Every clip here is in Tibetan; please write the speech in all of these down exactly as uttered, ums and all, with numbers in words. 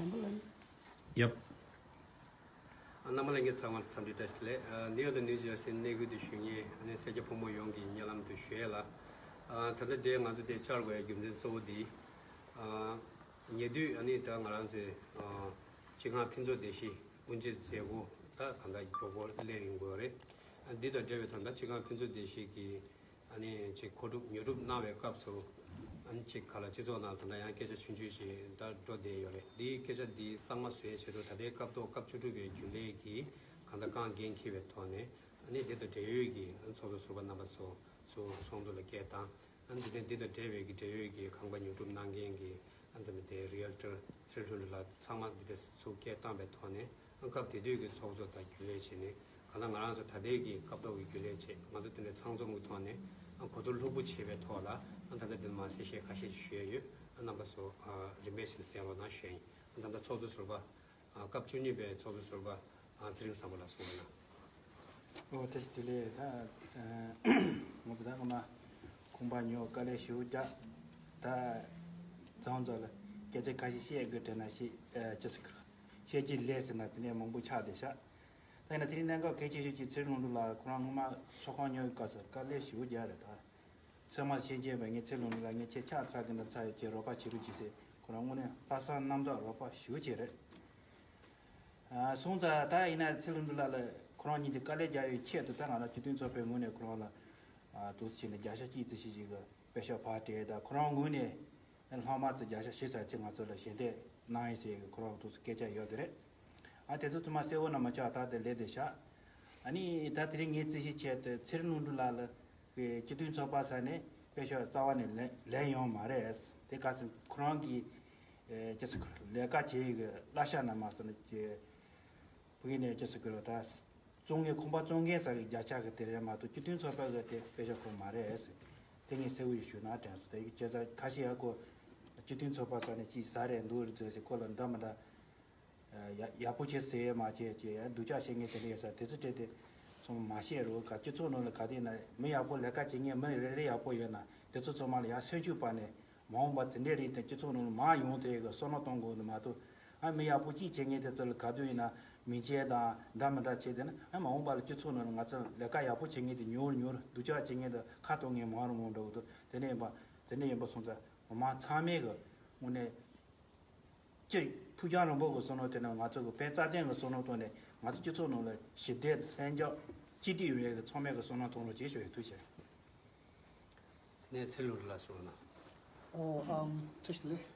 ཡབ། རྣམ་པ་ལྷན་རྒྱས་ཚང་མར་འཚམས་འདྲི་བཀྲ་ཤིས་བདེ་ལེགས། ནིའུ་ཡོག་དང་ནིའུ་ཇར་སིའི་གནས་ཁུལ་དུ་བཞུགས་མཁན་ཨ་ནི་སེར་སྐྱ་ཕོ་མོ་ཡོངས་ཀྱི་སྙན་ལམ་དུ་ཞུ་ཡས་ལ། ད་ལྟ་དེ་ང་ཚོ་དེ་བཅར་དགོས་རྒྱུ་མཚན་གཙོ་བོ་དེ། ཉེ་དུས་ཨ་ནི་ད་ང་རང་ཚོའི་སྤྱི་ཁང་ཕུན་ཚོགས་སྡེ་བཞི་དབུ་འབྱེད་མཛད་སྒོ་ད་གང་ལྟར་མགྱོགས་པོ་སླེབས་ཡོང་དགོས་རེད། འདི་དང་འབྲེལ་བའི་ཐོག་ད་སྤྱི་ཁང་ཕུན་ཚོགས་སྡེ་བཞི་གི་ཨ་ནི་ཅིག་མཁོ་སྒྲུབ་ཉོ་སྒྲུབ་གནང་བའི་སྐབས་སུ། ཨ་ནི་ཅིག་ག་ལ་སྤྱི་ཚོགས་ནང་ད་ལྟ་ཡང་སྐད་ཆ་ཆུང་ཆུང་ཞིག་ད་འགྲོ་བསྡད་ཡོད་རེད། འདིའི་སྐད་ཆ་འདི་གཙང་མ་བཟོ་ཡའི་ཆེད་དུ་ད་ལྟའི་སྐབས་ཐོག་སྐབས་བཅུ་དྲུག་པའི་རྒྱུན་ལས་ཀྱིས་གང་ལྟར་རྐང་འགན་འཁྱེར་བའི་ཐོག་ནས། ཨ་ནི་འདི་དང་འབྲེལ་ཡོད་ཀྱི་ཚོགས་གཙོ་ཟུར་པ་རྣམ་པ་ཚོ་ཚོ་ཚོགས་འདུ་ལ་སྐད་བཏང་། ཨ་ནི་འདི་ནས་འདི་དང་འབྲེལ་བའི་ཀྱི་འབྲེལ་ཡོད་ཀྱི་ཁང་པ་ཉོ་སྒྲུབ་གནང་མཁན་གྱི་ཨ་འདི་ནི་དེ་རི་ཨལ་ཊར་ཚེ་རིང་ལགས་ཚང་མ་འདི་དེ་ཚུར་སྐད་བཏང་བའི་ཐོག་ནས། ཨ་སྐབས་དེ་དུས་ཀྱི་ཚོགས་གཙོ་དང་རྒྱུན་ལས་བྱས་ནས་གང་ལྟར་ང་རང་ཚོ་ད་ལྟའི་གི་སྐབས་ཐོག་གི་རྒྱུན་ལས་བྱས། ང་ཚོ་དེ་འདྲའི་ཚང་འཛོམས་ཀྱི་ཐོག་ནས་ཨ་གོ་བསྡུར་ལྷུག་པོ་བྱས་པའི་ཐོག་ལ། ཨ་ད་ལྟ་འདི་ནས་མར་གསལ་བཤད་ཁ་ཤས་ཤིག་ཞུ་ཡ་ཡོད། ཨ་རྣམ་པ་ཚོ་ཨ་རིམ་པས་ཤིག་གསན་རོགས་གནང་ཞུ་ཡ་ཡིན། ཨ་ད་ལྟ་ཚོགས་གཙོ་ཟུར་པ། ཨ་སྐབས་བཅུ་གཉིས་པའི་ཚོགས་གཙོ་ཟུར་པ་ཨ་ཚེ་རིང་བཟང་པོ་ལགས་གསུང་རོགས་གནང་། ཨོ་བཀྲ་ཤིས་བདེ་ལེགས། ད་ཨ་ངོ་མ་ད་ངོ་མ་ཁང་པ་ཉོ་དཀའ་ལས་ཞེ་པོ་རྒྱག་ད་ཚང་ཚོ་ལ་སྐད་ཆ་ཁ་ཤས་བཤད་དགོས་དྲན་ན་བཤད། ཨ་ཅི་ཟེར་གི་རེད། བཤད་ཀྱི་ལས་ཟེར་ན་དེ་ནས་མང་པོ་ཆགས་བསྡད་ཤག་ད་ཡིན་ན་དེ་རིང་གནད་འགག་གལ་ཆེ་ཤོས་ཀྱི་ཚེ་རིང་ལྷུན་གྲུབ་ལགས་ཁོ་རང་སྔོན་མ་ཚོགས་ཁང་ཉོ་བའི་སྐབས་སུ་དཀའ་ལས་ཞེ་པོ་རྒྱག་རེད། ད་ཚང་མ་ཤེས་ཀྱི་ཡོད་པ། ངས་ཚེ་རིང་ལྷུན་གྲུབ་ལགས་ངས་ཁྱེད་ཆགས་ཚར་གི་འདུག་ཚར་ཡོད་ཀྱི་རོགས་པ་བྱེད་རོགས་གྱིས་ཟེར། ཁོ་རང་དངོས་གནས་ལྷག་བསམ་རྣམ་དག་རོགས་པ་ཞེ་པོ་ཅིག་རེད། ཨ་སོང་ཙང་ད་ཡིན་ན་ཚེ་རིང་ལྷུན་གྲུབ་ལགས་ལ་ཁོ་རང་གཉིས་ཀྱི་དཀའ་ལས་རྒྱག་ཡོད་ཆེད་དུ་ད་ང་རང་སྤྱི་མཐུན་ཚོགས་པའི་ངོས་ནས་ཁོ་རང་ལ་ཨ་འདུག་སེ་བྱས་ནས་བརྒྱ་ཆ་གཅིག་ཙམ་ཞིག་ཞིག་གི་པེ་ཤག་ཕར་སྤྲད། ད་ཁོ་རང་ངོས་ནས་ལྷག་མ་ཙམ་བརྒྱ་ཆ་བཞི་ཙམ་ཅིག་ང་ཚོ་ལ་ཞལ་འདེབས་གནང་ཡིན་ཟེར་གི་ཁོ་རང་འདུག་སེ་སྐད་ཆ་ཡོད་དེ་རེད། ཨ་དེ་ཚོ་ཚང་མ་གསལ་བོ་ན་མ་ཆགས་ད་དེ་ལས་དེ་བཞག་ཨ་ནི་ད་དེ་རིང་ངས་རྩིས་ཞིབ་བྱས་ཏེ་ཚེ་རིང་ལྷུན་གྲུབ་ལགས་ལ་པའི་སྤྱི་མཐུན་ཚོགས་པ་ས་ནས་པེ་ཤག་རྩ་བ་ནས་ལེན་ལེན་ཡོང་མ་རེད། དེ་ག་ཚོད་ཁོ་རང་གིས་ཨེ་ཅི་ཟེར་ཁོ་ལས་ཀ་བྱེད་ཡི་གི་གླ་ཆ་ན་མ་སོང་ནས་ཀྱི་བུ་གི་ནས་ཅི་ཟེར་ཁོ་ལ་ད་བཙོང་མཁན་ཁང་པ་བཙོང་མཁན་ས་གི་བརྒྱ་ཆ་གི་དེ་རེད་མ་གཏོགས་སྤྱི་མཐུན་ཚོགས་པ་གི་དེ་པེ་ཤག་ཁོ་མ་རེད། དེ་ངས་གསལ་བོ་ཞིག་ཞུ་ན་དྲན་སོང་། དེ་ཡི་བྱས་ཙང་ཁ་ཤས་ཡ་ཁོ་སྤྱི་མཐུན་ཚོགས་པ་ས་ནས་ཅི་ཟ་རེད་འདུག་རེད་ཟེར་ཁོ་ལ་འདྲ་མི་འདྲ། ཡ་ཡག་པོ་བྱེད་ཟེར་ཡས་མ་བྱས་ཀྱི་ཡ་སྡུག་ཅག་བྱེད་མཁན་དེ་འདྲ་ཡོད་ས་དེ་ཚོ་སྤྲད་དེ་ཚང་མ་བཤད་རོགས། ག་སྤྱི་ཚོགས་ནང་ལ་ག་དེ་ན་མི་ཡག་པོ་ལས་ཀ་བྱེད་མཁན་མི་རེ་རེ་ཡག་པོ་ཡོད་ན་དེ་ཚོ་ཚང་མ་ལ་ཡ་སེམས་ཤུགས་སྤར་ནས་མ་འོངས་པ་དེ་འདྲའི་རིགས་དེ་སྤྱི་ཚོགས་ནང་ལ་མར་ཡོང་དེ་གི་བསམ་བློ་གཏོང་དགོས་ནི་མ་གཏོགས། ཨ་མི་ཡག་པོ་ཅིག་བྱེད་མཁན་དེ་ཚོ་ལ་ག་དུས་ཡིན་ན་མི་ཆེ་དང་འདྲ་མི་འདྲ་བྱེད་དེ་ན་ཨ་མ་འོངས་པ་ལ་སྤྱི་ཚོགས་ནང་ལ་ང་ཚོ་ལས་ཀ་ཡག་པོ་བྱེད་མཁན་དེ་ཉུང་རུ་ཉུང་རུ་སྡུག་ཅག་བྱེད་མཁན་དེ་ཁ་གཏོང་མཁན་མང་རུ་མང་རུ་འགྲོ་གི་འདུག་དེ་འདྲ་ཡིན་པ་དེ་འདྲ་ཡིན་པ་སོང་ཙང་ངོ་མ་ཚང་མས་གི་དངོས་གནས། སྤྱིར་ཕུགས་རྒྱང་རིང་པོ་གི་བསམ་བློ་དེ་ནི་ང་ཚོ་གི་དཔེ་རྩ་བརྟན་གི་བསམ་བློ་ཐོག་ནས་ང་ཚོ་སྤྱི་ཚོགས་ནང་ལ་ཞི་བདེ་ལྷིང་འཇགས་གཅིག་སྒྲིལ་ཡོང་ཡག་གི་ཚང་མས་གི་བསམ་བློ་ཐོག་ནས་བྱེད་ཤོག་ཡ། ཐུགས་རྗེ་ཆེ། དེ་ནས་ཚེ་རིང་ལྷུན་གྲུབ་ལགས་གསུང་རོགས་གནང་། ཨོ་ཨམ་བཀྲ་ཤིས་བདེ་ལེགས།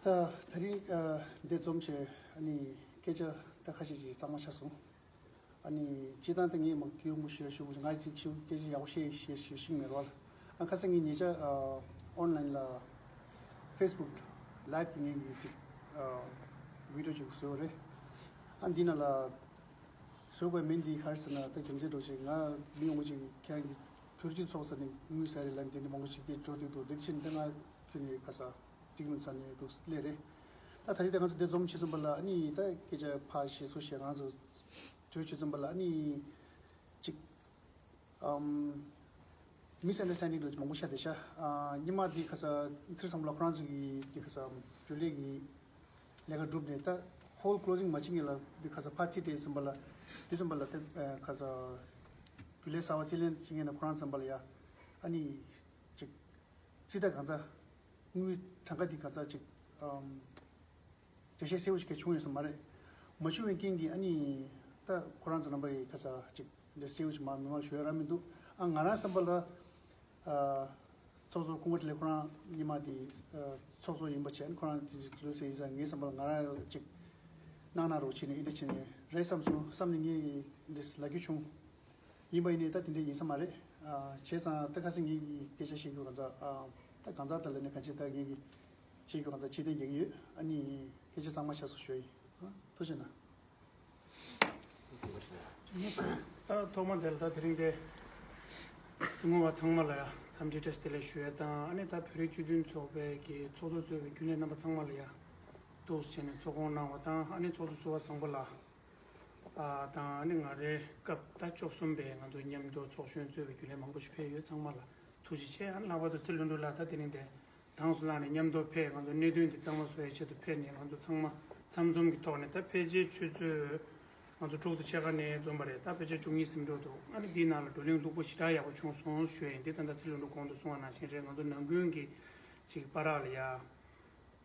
ད་དེ་རིང་ཨ་འདི་འཛོམས་བྱས་ཨ་ནི་སྐད་ཆ་ད་ཁ་ཤས་ཤིག་གཙང་མ་ཆགས་སོང་། ཨ་ནི་སྤྱིར་བཏང་ད་ངས་མ་སྐྱོན་མོ་ཞུ་ཞུ་ང་ཅིག་ཞུ་སྐད་ཆ་ཡག་པོ་བཤད་ཤེས་ཤེས་ཤིག་མེད་རོགས་ལ། ཨ་ཁ་སང་ངས་ཉེ་ཆར་ཨ་ཨོན་ལན་ལ་ཕེ་སི་བུག་ལའེབ་གི་ངས་ངས་ཅིག་ཨ་བི་ཌི་ཡོ་ཅིག་བཟོས་པ་རེད། ཨ་འདི་ནང་ལ་བཟོ་དགོས་མིན་འདི་ག་རེ་ཟེར་ན་ད་རྒྱུ་མཚན་འགྲོ་ཞིག་ང་མི་ཡོང་ངོ་ཅིག་ཁྱེད་རང་གི་བོད་རིགས་ཚོགས་ས་ནས་དངུལ་ཟ་རེད་ལབ་འདི་འདྲ་མང་པོ་ཞིག་གིས་འགྲོ་འདུག་འདུག་འདི་ཕྱིན་ད་ང་ཁྱོད་ནས་ཁ་ས་ཏིག་ནུ་ཚ་ནས་འདུག་སླེ་རེད། ད་ད་རེས་ད་ང་ཚོ་འདི་འཛོམས་ཕྱིན་ཙམ་པ་ལ་ཨ་ནི་ད་སྐད་ཆ་ཕར་བཤད་ཚུར་བཤད་ང་ཚོ་གྲོས་ཆོད་ཙམ་པ་ལ་ཨ་ནི་ཅིག་ཨམ་མི་སི་ཨན་ཌར་སི་ཊན་ཌིང་འདྲ་མང་པོ་ཤར་བསྡད་ཤག་ཨ་ཉི་མ་འདི་ཁ་ས་ཚེ་རིང་བཟང་པོ་ལགས་ཁོ་རང་ཚོ་གི་འདི་ཁ་ས་རྒྱུན་ལས་ཀྱི་ལས་ཀ་བསྒྲུབས་ནས་ད་ཧོལ་ཀློ་ཛིང་མ་བྱེད་མཁན་ལ་འདི་ཁ་ས་ཕར་རྩིས་སྤྲད་ཙམ་པ་ལ་འདི་ཙམ་པ་ལ་ད་ཁ་ས་རྒྱུན་ལས་གསར་པ་རྩིས་ལེན་བྱེད་མཁན་ལ་ཁོ་རང་ཙམ་པ་ལ་ཡ་ཨ་ནི་ཅིག་རྩིས་ཁྲ་གང་ཚ། དངུལ་གྲངས་ཀ་འདི་གང་ཚ་ཅིག་ཨམ། འགྲེལ་བཤད་གསལ་བོ་ཞིག་ག་བྱུང་ཡོད་ས་མ་རེད། མ་བྱུང་བའི་རྐྱེན་གྱིས་ཨ་ནི། ད་ཁོ་རང་ཚོ་རྣམ་པ་ཡི་ཁ་ཚ་ཅིག་འདི་གསལ་བོ་ཞིག་མ་མི་མང་ཞུ་ཡ་རག་མི་འདུག་ཨ་ང་རང་བསམ་པ་ལ། ཨ། ཚོགས་གཙོ་སྐུ་ངོ་འཕྲིན་ལས་ཁོ་རང་ཉི་མ་འདི། ཨ། ཚོགས་གཙོ་ཡིན་པ་བྱས་ཨ་ནི་ཁོ་རང་ཅིག་ལུས་སེ་ཡིན་ཙང་ངའི་བསམ་པ་ལ་ང་རང་ཅིག་གནང་གནང་རོགས་བྱས་ནས་ཨེ་འདྲ་བྱས་ནས་རེད་བསམ་སོང་བསམ་ནས་ངས་འདི་ལབ་རྒྱུ་བྱུང་། ཡིན་པ་ཡིན་ནའི་ད་དེ་འདྲ་ཡིན་ས་མ་རེད། ཨ། བྱས་ཙང་ད་ཁ་སང་ངེད་ཀྱིས་སྐད་ཆ་བཤད་རྒྱུ་གང་ཟག་ཨ། ད་གང་ཟག་དག་ལ་ནི་གང་ཅི་ད་ངེད་ཀྱིས་བཤད་རྒྱུ་གང་ཟག་ཕྱིར་འཐེན་རྒྱག་གི་ཡོད། ཨ་ནི་སྐད་ཆ་གཙང་མ་བཤད་སོང་ཞུ་ཡ་ཡིན། ཨ། ཐུགས་རྗེ་གནང་། ད་ཐོག་མ་དེ་ལ་ད་དེ་རིང་དེ་གཟིགས་མོ་བ་ཚང་མ་ལ་ཡ་འཚམས་འདྲི་བཀྲ་ཤིས་བདེ་ལེགས་ཞུ་ཡ་དང་ཨ་ནི་ད་བོད་རིགས་སྤྱི་མཐུན་ཚོགས་པའི་གི་ཚོགས་གཙོ་གཙོས་པའི་རྒྱུན་ལས་རྣམ་པ་ཚང་མ་ལ་ཡ་འདུག་སེ་བྱས་ནས་ཚོགས་སྐོང་གནང་བ་དང་ཨ་ནི་ཚོགས་གཙོ་ཟུར་པ་བཟང་པོ་ལགས། ཨ་དང་ཨ་ནི་ང་རའི་སྐབས་ད་བཅུ་གསུམ་པའི་ང་ཚོ་མཉམ་དུ་ཚོགས་གཞོན་གཙོས་པའི་རྒྱུན་ལས་མང་པོ་ཞིག་ཕེབས་ཡོད། ཚང་མ་ལ་ཐུགས་རྗེ་ཆེ། ཨ་ནི་ལྷག་པར་དུ་ཚེ་ལྷུན་གྲུབ་ལགས་ད་དེ་རིང་དེ་ དྭངས་སུ་བླངས་ནས་མཉམ་དུ་ཕེབས། ང་ཚོ་གནད་དོན་འདི་གཙང་མ་བཟོ་ཡའི་ཆེད་དུ་ཕེབས་ནས། ང་ཚོ་ཚང་མ་ཚང་འཛོམས་ཀྱི་ཐོག་ནས། ད་ཕལ་ཆེར་ཆུ་ཚོད་ང་ཚོ་དྲུག་དང་ཕྱེད་ཀ་ནས་འཛོམས་པ་རེད། ད་ཕལ་ཆེར་བཅུ་གཉིས་ཟིན་འགྲོ་འདུག་ཨ་ནི་འདིའི་ནང་ལ་བགྲོ་གླེང་ལྷུག་པོ་ཞེ་དྲག་ཡག་པོ་བྱུང་སོང་ཞུ་ཡ་ཡིན། འདི་ད་ལྟ་ཚེ་རིང་ལུ་གོང་དུ་གསུངས་པ་ནང་བཞིན་རེད། ང་ཚོ་ནང་ཁུལ་གྱི་ཅིག་བར་ལ་ཡ།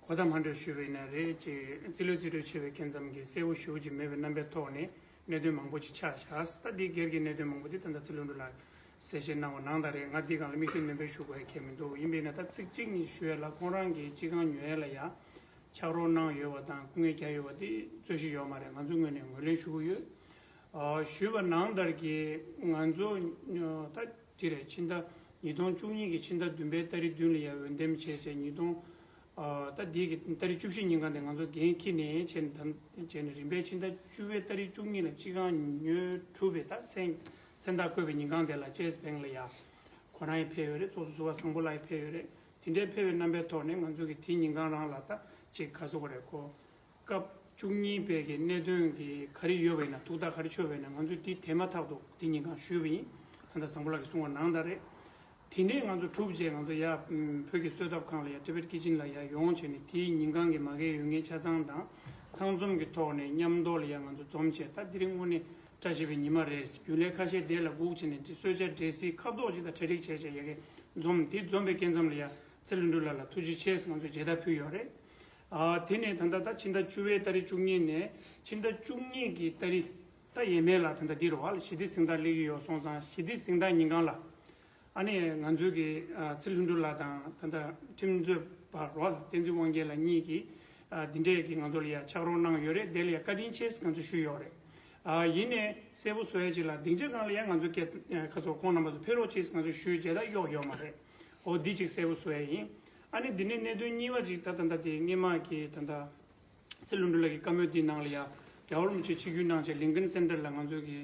གོ་བརྡ་མ་འདྲ་ཞུས་པ་ཡིན་ན་རེད། ཅེས་རྩིས་ལོས་རྩིས་སྤྲོད་བྱས་པའི་མཁན་ཙམ་གྱིས་གསལ་པོ་ཞེ་པོ་ཅིག་མེད་པའི་རྣམ་པའི་ཐོག་ནས་གནད་དོན་མང་པོ་ཅིག་ཆགས་བཞག་ད་འདི་སྒེར་གྱི་གནད་དོན་མང་པོ་འདི་ད་ལྟ་ཚེ་རིང་ལུ་ལགས་གསལ་བཤད་གནང་བ་ནང་ལྟར་རེད། ང་འདི་སྒང་ལ་དམིགས་བསལ་སྣོན་པ་ཞུ་དགོས་ཡ་གང་ཡང་མི་འདུག་ཡིན་པས་ན་ད་ཚིག་གཅིག་གཉིས་ཞུ་ཡ་ལ། ཁོང་རང་གིས་སྤྱི་ཁང་ཉོ་ཡ་ལ་ཡ་ཕྱག་རོགས་གནང་ཡོད་པ་དང་སྐུ་ངལ་བརྒྱབ་ཡོད་པ་འདི་རྩོད་གཞི་ཡོད་མ་རེད། ང་ཚོའི་ངོས་ནས་ངོས་ལེན་ཞུ་གི་ཡོད། ཨ་ཞུས་པ་ནང་ལྟར་གྱི་ང་ཚོ་ད་དེ་རེད། ཕྱི་ཟླ་ཉིས་སྟོང་བཅུ་གཉིས་ཀྱི་ཕྱི་ཟླ་བདུན་པའི་ཏ་རིག་བདུན་ལ་ཡ་འོས་འདེམས་བྱས་བྱས་ཉིས་སྟོང་། ཨ་ད་འདི་གི་ཏ་རིག་བཅུ་བཞི་ཉིན་གང་དེ་ང་ཚོ་འགན་འཁྱེར་ནས་བྱས་ནས་བྱས་ནས་རིམ་པས་ཕྱི་ཟླ་བཅུ་པའི་ཏ་རིག་བཅུ་གཉིས་ལ་སྤྱི་ཁང་ཉོས་གྲུབ་པའི་ད་མཚན་མཚན་རྟགས་བཀོད་པའི་ཉིན་གང་དེ་ལ་ཅེས་བེང་ལ་ཡ་ཁོ་རང་ཡང་ཕེབས་ཡོད་རེད། ཚོགས་གཙོ་ཟུར་པ་བཟང་པོ་ལགས་ཡང་ཕེབས་ཡོད་རེད། དེ་འདྲའི་ཕེབས་པའི་རྣམ་པའི་ཐོག་ནས་ང་ཚོ་གི་དེ་ཉིན་གང་རང་ལ་ད་ཅིག་ག་ཟེར་དགོས་རེད། ཁོ་སྐབས་བཅུ་གཉིས་པའི་གི་གནད་དོན་གྱི་ག་རེ་ཡོད་པ་ཡིན་ན། ཐུགས་ཐག་ག་རེ་ཆོད་པ་ཡིན་ན། ང་ཚོས་དེ་དེ་མ་ཐག་ཏུ་དེ་ཉིན་གང་ཞུས་པ་ཡིན། ད་ལྟ་བཟང་པོ་ལགས་ཀྱིས་གསུངས་པ་ནང་ལྟར་རེད། དེ་ནས་ང་ཚོ་གྲུབ་རྗེས་ང་ཚོ་ཡ་བོད་ཀྱི་གསོལ་ཐབ་ཁང་ལ་ཡ་Tibet Kitchen ལ་ཡ་ཡོང་བྱས་ནས་དེའི་ཉིན་གང་གི་མ་གའི་ཡོད་ངེས་ཆ་ཚང་དང་ཚང་འཛོམས་ཀྱི་ཐོག་ནས་མཉམ་དུ་ལ་ཡ་ང་ཚོ་འཛོམས་བྱས། ད་དེ་རིང་དངོས་གནས་བཀྲ་ཤིས་པའི་ཉི་མ་རེད། རྒྱུན་ལས་ཁ་ཤས་དེ་ལ་སྒུག་བྱས་ནས་དེ་གསོལ་ཇ་འབྲས་སིལ་ཁ་དོག་ཅིག་དང་གྲ་སྒྲིག་བྱས་བྱས་ཡ་གི་འཛོམས། དེ་འཛོམས་པའི་སྐབས་མཚམས་ལ་ཡ་ཚེ་བློན་འབྲུག་ལགས་ལ་ཐུགས་རྗེ་ཆེ་ཟེར་ང་ཚོས་མཇལ་དར་ཕུལ་ཡོད་རེད། ཨ་དེ་ནས་ད་ལྟ་ད་ཕྱི་ཟླ་བཅུ་པའི་ཏ་རིག་བཅུ་གཉིས་ནས་ཕྱི་ཟླ་བཅུ་གཉིས་ཀྱི་ཏ་རིག་ད་ཡས་མས་ལ་ད་ལྟ་འདི་རུ་བ་ལ་ཞི་བདེ་གཟེངས་རྟགས་སླེབས་ཀྱི་ཡོད་སོང་ཙང་། ཞི་བདེ་གཟེངས་རྟགས་ཉིན་གང་ལ་ཨ་ནི་ང་ཚོའི་གི་ཨ་ཚེ་བློན་འབྲུག་ལགས་དང་ད་ལྟ་ཁྲིམས་རྩོད་པ་རོ་བ་ལ་བསྟན་འཛིན་དབང་རྒྱལ་ལགས་གཉིས་ཀྱིས་ཨ་འདི་འདྲས་ཀྱི་ང་ཚོ་ལ་ཡ་ཕྱག་རོགས་གནང་ཡོད་རེད། དེ་ལ་ཡ་བཀའ་དྲིན་ཆེ་ཟེར་ང་ཚོ་ཞུས་ཡོད་རེད། ཨ་ཡིན་ནའི་གསལ་པོ་བཟོ་ཡ་ཅིག་ལ་སྡིངས་ཆ་སྒང་ལ་ཡ་ང་ཚོ་སྐད་ཁ་ཚོ་ཁོང་རྣམ་པ་ཚོ་ཕེབས་རོགས་གྱིས་ང་ཚོ་ཞུས་བྱས་ད་གཡོག་ཡོད་མ་རེད། འོ་འདི་ཅིག་གསལ་པོ་བཟོ་ཡ་ཡིན། ཨ་ནི་འདི་ནས་གནད་དོན་གཉིས་པ་ཅིག་ད་ད་ལྟ་དེ་སྔས་མ་གི་ད་ལྟ་ཚེ་བློན་འབྲུག་ལགས་ཀྱི་བཀའ་མོལ་འདི་ནང་ལ་ཡ་རྒྱལ་བ་རིན་པོ་ཆེ་ཆིབས་བསྒྱུར་གནང་བྱས་Lincoln Center ལ་ང་ཚོ་གི་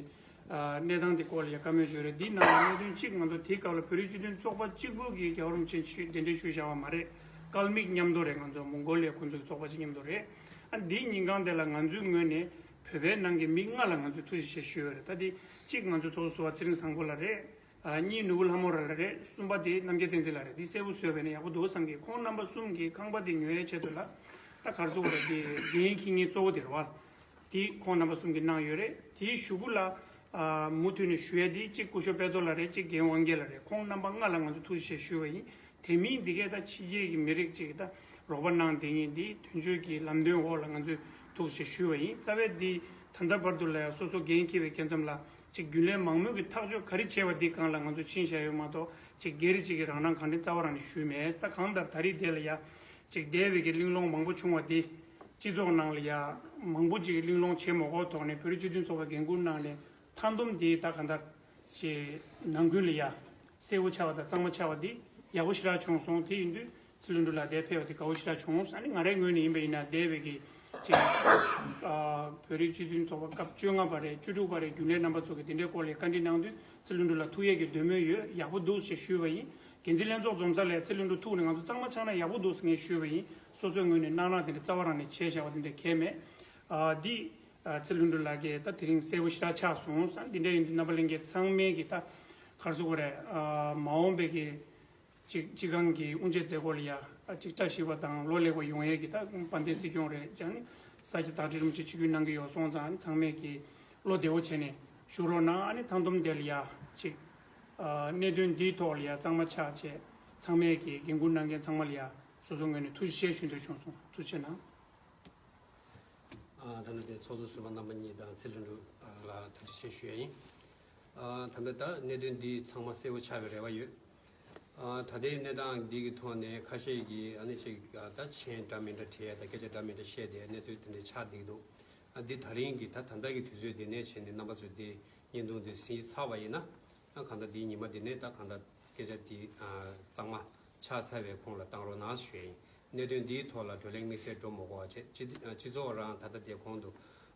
ཨ་གནས་སྟངས་དེ་སྐོར་ལ་ཡ་བཀའ་མོལ་ཞུས་རེད། འདི་ནང་ལ་གནད་དོན་གཅིག་ང་ཚོ་དེའི་སྐབས་ལ་བོད་རིགས་སྤྱི་མཐུན་ཚོགས་པ་གཅིག་པུ་གིས་རྒྱལ་བ་རིན་པོ་ཆེ་ཆིབས་གདན་འདྲེན་ཞུས་བཞག་པ་མ་རེད། ཀལ་མིག་མཉམ་དུ་རེད། ང་ཚོ་མོང་གོ་ལི་ཡའི་ཁོང་ཚོ་གི་ཚོགས་པ་གཅིག་མཉམ་དུ་རེད། ཨ་འདིའི་ཉིན་གང་དེ་ལ་ང་ཚོའི་ངོས་ནས་བོད་པའི་ནང་གི་མི་ལྔ་ལ་ང་ཚོས་ཐུགས་རྗེ་ཆེ་ཞུས་ཡོད་རེད། ད་འདི་གཅིག་ང་ཚོའི་ཚོགས་གཙོ་ཟུར་པ་ཚེ་རིང་བཟང་པོ་ལགས་རེད། ཨ་གཉིས་ནོར་བུ་ལྷ་མོ་ར་ལགས་རེད། གསུམ་པ་དེ་རྣམ་རྒྱལ་བསྟན་འཛིན་ལགས་རེད། འདི་གསལ་པོ་བཟོས་པ་ཡིན་ན་ཡག་པོ་འདུག་བསམ་གི། ཁོང་རྣམ་པ་གསུམ་གྱིས་ཁང་པ་དེ་ཉོ་ཡའི་ཆེད་དུ་ལ་ད་ག་རེ་ཟེར་དགོས་རེད། དེ་འགན་འཁྱེར་མཁན་གཙོ་བོ་དེ་རེད་བ། དེ་ཁོང་རྣམ་པ་གསུམ་གྱིས་གནང་ཡོད་རེད། དེའི་གཞུག་གུ་ལ་ཨ་མུ་མཐུད་ནས་ཞུ་ཡ་དེ་གཅིག་སྐུ་ཞབས་དཔལ་རྡོར་ལགས་རེད། གཅིག་རྒན་དབང་རྒྱལ་ལགས་རེད། ཁོང་རྣམ་པ་ལྔ་ལ་ང་ཚོས་ཐུགས་རྗེ་ཆེ་ཞུས་པ་ཡིན། དེ་མིན་འདི་གས་ད་ཕྱི་རྒྱལ་གྱི་མི་རིགས་ཅིག་ད་རོགས་པ་གནང་བསྡད་མཁན་འདི་དོན་གཅོད་ཀྱི་ལམ་སྟོན་འོག་ལ་ང་ཚོས་ཐུགས་རྗེ་ཆེ་ཞུས་པ་ཡིན། རྩ་བའི་འདི་ད་ལྟ་བར་དུ་ལ་ཡང་སོ་སོ་འགན་འཁྱེར་བའི་སྐབས་མཚམས་ལ་ཅིག་རྒྱུན་ལས་མང་མོས་ཀྱི་ཐག་གཅོད་ག་རེ་བྱས་པ་འདི་སྒང་ལ་ང་ཚོ་ཕྱིན་བཞག་ཡོད་མ་གཏོགས་ཅིག་སྒེར་གཅིག་གི་རང་རང་གང་དྲན་རྩ་བ་རང་ནས་ཞུས་མེད། ད་གང་ལྟར་ད་རེས་དེ་ལ་ཡ་ཅིག་འདས་པའི་གི་གླེང་སློང་མང་པོ་བྱུང་བ་འདི་སྤྱི་ཚོགས་ནང་ལ་ཡ་མང་པོ་ཅིག་གླེང་སློང་བྱེད་མ་དགོས་ཐོག་ནས་བོད་རིགས་སྤྱི་མཐུན་ཚོགས་པའི་འགན་འཁུར་གནང་ནས་མཐའ་སྡོམ་འདི་ད་གང་ལྟར་ཅིག་ནང་ཁུལ་ལ་ཡ་གསལ་པོ་ཆགས་པ་དང་གཙང་མ་ཆགས་པ་འདི་ཡག་པོ་ཞེ་དྲག་བྱུང་སོང་། དེ་ཡིན་དུས་ཚེ་བློན་འབྲུག་ལགས་འདིར་ཕེབས་པ་དེ་དགའ་པོ་ཞེ་དྲག་བྱུང་། ཨ་ནི་ང་རའི་ངོས་ནས་ཡིན་པ་ཡིན་ན་འདས་པའི་གི་ཅིག་ཨ་བོད་རིགས་སྤྱི་མཐུན་ཚོགས་པ་སྐབས་བཅོ་ལྔ་པ་རེད། བཅུ་དྲུག་པ་རེད། རྒྱུན་ལས་རྣམ་པ་ཚོ་གིས་དེ་འདྲའི་སྐོར་ལ་བཀའ་འདྲི་གནང་དུས་ཚེ་བློན་འབྲུག་ལགས་ཐུགས་ཡས་ཀྱི་འདོད་མོས་ཡོད། ཡག་པོ་འདུག་ཞེས་ཞུས་པ་ཡིན། འགན་འཛིན་ལྷན་ཚོགས་འཛོམས་ས་ལ་ཚེ་བློན་འབྲུག་ཐུག་ནས་ང་ཚོ་གཙང་མ་ཆགས་ན་ཡག་པོ་འདུག་ཟེར་ངས་ཞུས་པ་ཡིན། སོ་སོའི་ངོས་ནས་གནང་གནང་དེ་འདྲ་རྩ་བ་རང་ནས་བྱས་བཞག་པ་དེ་འདྲ་གང་ཡང་མེད། ཨ་འདི་ཨ་ཚེ་བློན་འབྲུག་ལགས་ཀྱིས་ད་དེ་རིང་གསལ་པོ་ཞེ་དྲག་ཆགས་སོང་ཟེར། འདི་འདྲ་ཡིན་དུས་རྣམ་པ་ལྷན་རྒྱས་ཚང་མས་ཀྱིས་ད་ག་རེ་ཟེར་དགོས་རེད། ཨ་མ་འོངས་པའི་གི་ཅིག་སྤྱི་ཁང་གི་དབུ་འབྱེད་མཛད་སྒོ་ལ་ཡ་ཨ་ཅིག་བཀྲ་ཤིས་པ་དང་ལོ་ལེགས་པ་ཡོང་ཡས་ཀྱི་ད་དཔལ་ལྡན་སྲིད་སྐྱོང་རེད། ཅང་ནི་ས་སྐྱ་བདག་ཁྲི་རིན་པོ་ཆེ་ཆིབས་བསྒྱུར་གནང་གི་ཡོད་སོང་ཙང་ཚང་མས་ཀྱིས་བློ་བདེ་བོ་བྱས་ནས་བཞུགས་རོགས་གནང་། ཨ་ནི་མཐའ་སྡོམ་དེ་ལ་ཡ་ཅིག་ཨ་གནད་དོན་འདིའི་ཐོག་ལ་ཡ་གཙང་མ་ཆགས་བྱས་ཚང་མས་ཀྱིས་འགན་འཁུར་གནང་མཁན་ཚང་མ་ལ་ཡ་སོ་སོ་ངོས་ནས་ཐུགས་རྗེ་ཆེ་ཞུ་འདོད་བྱུང་སོང་། ཐུགས་རྗེ་ཆེ་གནང་། ཨ་ད་ནི་དེ་ཚོགས་གཙོ་ཟུར་པ་རྣམ་པ་གཉིས་དང་ཚེ་བློན་འབྲུག་ལ་ཐུགས་རྗེ་ཆེ་ཞུ་ཡ་ཡིན། ཨ་ད་ལྟ་ད་གནད་དོན་འདི་ཚང་མ་གསལ་པོ་ཆགས་པའི་རེ་བ་ཡོད། ཨ་ད་ལྟའི་གནས་སྟངས་འདི་གི་ཐོག་ནས་ཁ་ཤས་ཀྱིས་ཨ་ནི་ཅིག་ཨ་ད་མཆན་འདྲ་མི་འདྲ་བྲིས་ཡ་དང་སྐད་ཆ་འདྲ་མི་འདྲ་བཤད་དེ་གནས་ཚུལ་དེ་འདྲ་ཆགས་བསྡད་འདུག་ཨ་འདི་ད་རིང་གི་ད་ད་ལྟ་གི་དུས་ཚོད་འདི་ནས་བྱས་ནས་རྣམ་པ་ཚོས་འདི་བརྙན་ཐུང་འདི་གཟིགས་ཚར་བ་ཡིན་ན། ཨ་གང་ལྟར་འདིའི་ཉི་མ་འདི་ནས་ད་གང་ལྟར་སྐད་ཆ་འདི་ཨ་གཙང་མ་ཆགས་ཚར་བའི་ཁོངས་ལ་བཏང་རོགས་གནང་ཞུ་ཡ་ཡིན། གནད་དོན་འདིའི་ཐོག་ལ་བགྲོ་གླེང་དམིགས་བསལ་འགྲོ་མ་དགོས་པ་བྱས། སྤྱི་སྤྱི་ཚོགས་རང་ད་ལྟ་དེ་གོང་དུ་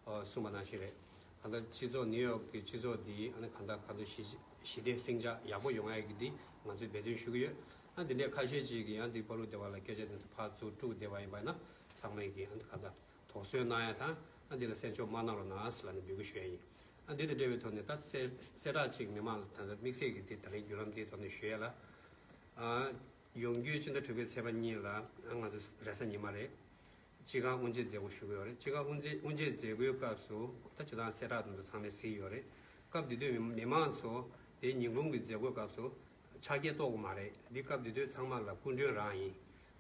ཨ་གསུངས་པ་ནང་བཞིན་རེད། གང་ལྟར་སྤྱི་ཚོགས་ནིའུ་ཡོག་གི་སྤྱི་ཚོགས་འདི་ཨ་ནི་གང་ལྟར་གང་དུ་ཞི་ཞི་བདེ་ལྷིང་འཇགས་ཡག་པོ་ཡོང་ཡ་གི་འདི་ང་ཚོས་འབད་བརྩོན་ཞུ་གི་ཡོད། ཨ་འདི་འདྲའི་ཁ་ཤས་ཅིག་གིས་ཡང་འདི་པ་ལུ་སྡེ་བ་ལ་སྐད་ཆ་དེ་ཚོ་ཕར་ཚུར་དཀྲུགས་བསྡད་པ་ཡིན་པ་ན་ཚང་མས་ཀྱིས་ཨ་ནི་གང་ལྟར་དོགས་ཟོན་གནང་ཡ་དང་ཨ་འདི་ལ་སེམས་ཕྱོགས་མ་གནང་རོགས་གནང་ཟེར་ལབ་ནས་འབོད་སྐུལ་ཞུ་ཡ་ཡིན། ཨ་འདི་དང་འབྲེལ་བའི་ཐོག་ནས་ད་གསལ་གསལ་བསྒྲགས་ཅིག་མི་མང་ལ་ད་ལྟ་དམིགས་བསལ་གྱི་འདི་ད་རིང་བརྒྱུད་ལམ་འདིའི་ཐོག་ནས་ཞུ་ཡ་ལ། ཨ་ ཡོང་རྒྱུའི་སྤྱི་ཟླ་དྲུག་པའི་ཚེས་པ་གཉིས་ལ་ང་ཚོ་རེས་གཟའ་ཉི་མ་རེད། སྤྱི་ཁང་དབུ་འབྱེད་མཛད་སྒོ་ཞུ་གི་ཡོད་རེད། སྤྱི་ཁང་དབུ་འབྱེད་དབུ་འབྱེད་མཛད་སྒོའི་སྐབས་སུ་ད་སྤྱིར་བཏང་གསལ་བསྒྲགས་དང་དུ་ཚང་མས་གཟིགས་ཡོད་རེད། སྐབས་དེ་དུས་མི་མི་མང་ཚོ་དེ་ཉིན་གུང་གི་མཛད་སྒོའི་སྐབས་སུ་ཕྱག་འཁྱེར་གཏོགས་ཀྱི་མ་རེད། འདི་སྐབས་དེ་དུས་ཚང་མ་ལ་སྐུ་མགྲོན་རང་ཡིན།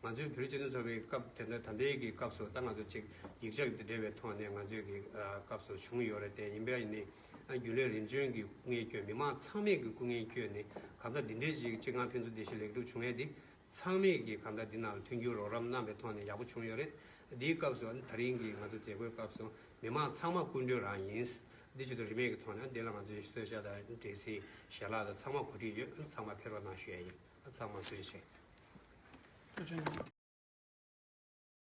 ང་ཚོའི་བོད་རིགས་སྤྱི་མཐུན་ཚོགས་པའི་སྐབས་དེ་འདྲ་ད་ལྟའི་གི་སྐབས་སུ་ད་ང་ཚོ་ཅིག་ཡིག་ཆ་གི་འབྲེལ་བའི་ཐོག་ནས་ང་ཚོའི་གི་ཨ་སྐབས་སུ་བྱུང་ཡོད་རེད་དེ། ཡིན་པ་ཡིན་ནའི་ཨ་རྒྱུན་ལས་རིམ་བྱོན་གྱི་སྐུ་ངལ་བསྐྱོན། མི་མང་ཚང་མས་གི་སྐུ་ངལ་བསྐྱོན་ནས་གང་ལྟར་འདི་འདྲའི་ཞིག་སྤྱི་ཁང་ཕན་ཚུན་བདེ་སྐྱིད་ལེགས་གྲུབ་བྱུང་ཡས་འདི་ཚང་མས་གི་གང་ལྟར་འདི་ནང་ལ་མཐུན་འགྱུར་རོགས་རམ་གནང་བའི་ཐོག་ནས་ཡག་པོ་བྱུང་ཡོད་རེད། འདིའི་སྐབས་སུ་ཨ་ནི་ད་རིང་གི་ང་ཚོ་མཛད་སྒོའི་སྐབས་སུ་མི་མང་ཚང་མ་སྐུ་མགྲོན་རང་ཡིན། འདི་བྱེད་དུ་རིན་མེད་ཀྱི་ཐོག་ནས་འདི་ལ་ང་ཚོའི་གསོལ་ཇ་དང་འབྲས་སིལ་ཞལ་ལག་དང་ཚང་མ་གོ་སྒྲིག་ཡོད། ཚང་མ་ཕེབས་རོགས་གནང་ཞུ་ཡ་ཡིན། ཚང་མ་ཐུགས་རྗེ་ཆེ།